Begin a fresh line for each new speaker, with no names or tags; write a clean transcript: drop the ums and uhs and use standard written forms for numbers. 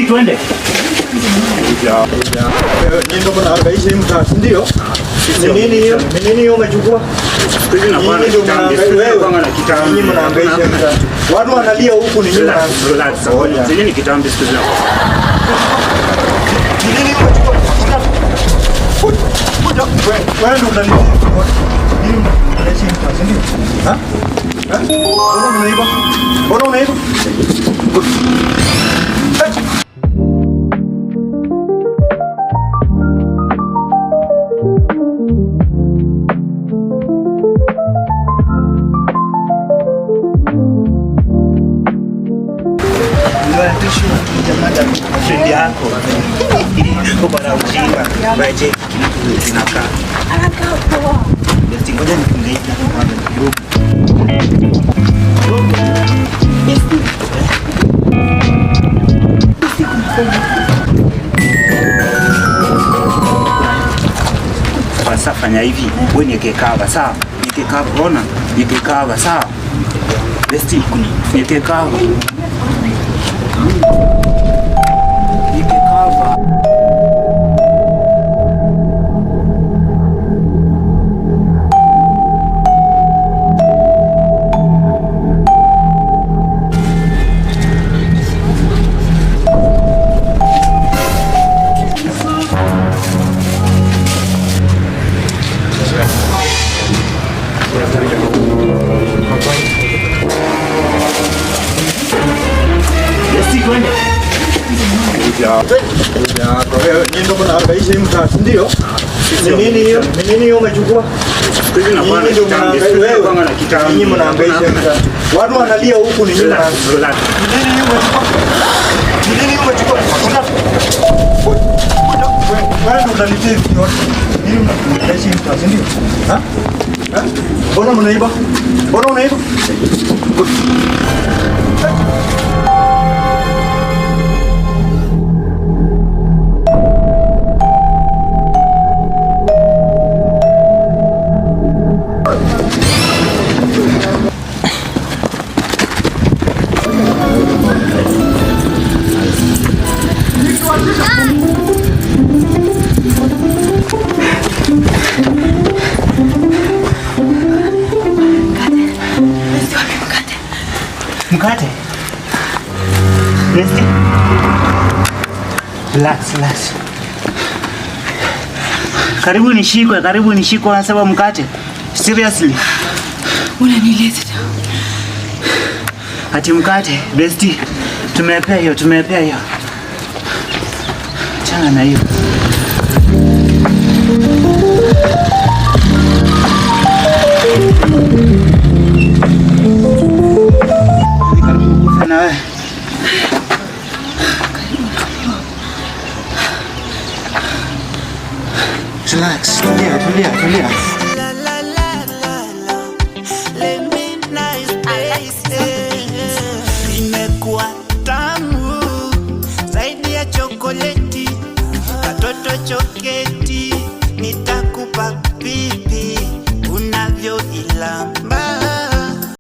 Besti, twende.
Nyinyi ndio mnahangaisha hii mtaa, si ndio? Ni nini hiyo? Ni nini hiyo umechukua? Nyinyi ndio mnahangaisha wewe. Nyinyi mnahangaisha mtaa. Watu wanalia huku, ni nyinyi mnahangaisha. Onya.
Zenye ni kitambi siku hizi.
Ni nini umechukua? Kuja. Wewe ndio unanilia. Nyinyi mnahangaisha mtaa, si ndio? Ha? Ha? Mbona unaiba? Mbona unaiba?
Friend yako uko na ujinga. Baje kinakaa. Besti, ngoja nifunge hii kitu kwanza kidogo. Sasa fanya hivi, wewe niweke cover, sawa? Niweke cover, ona? Niweke cover, sawa? Besti, niweke cover. Niweke cover. Besti, twende.
Wewe nyinyi ndio mnahangaisha hii mtaa, si ndio? Ni nini hiyo? Ni nini hiyo umechukua? Nyinyi ndio mnahangaisha wewe. Nyinyi mnahangaisha mtaa. Watu wanalia huku, ni nyinyi mnahangaisha. Ni nini hiyo umechukua? Ni nini hiyo umechukua? Wewe ndio unanitia hivi yote. Nyinyi mnahangaisha hii mtaa, si ndio? Ha? Ha? Mbona mnaiba? Mbona unaiba?
Mkate. Besti. Relax, relax. Karibu nishikwe, karibu nishikwe, wanasema mkate. Seriously.
Unanieleza.
Ati mkate, besti. Tumepea hiyo, tumepea hiyo. Chana na hiyo. Karibu kufa na wewe. Relax, tulia, tulia, tulia.
La la la la la. Let me nice place. Imekuwa tamu zaidi ya chokoleti, katoto choketi.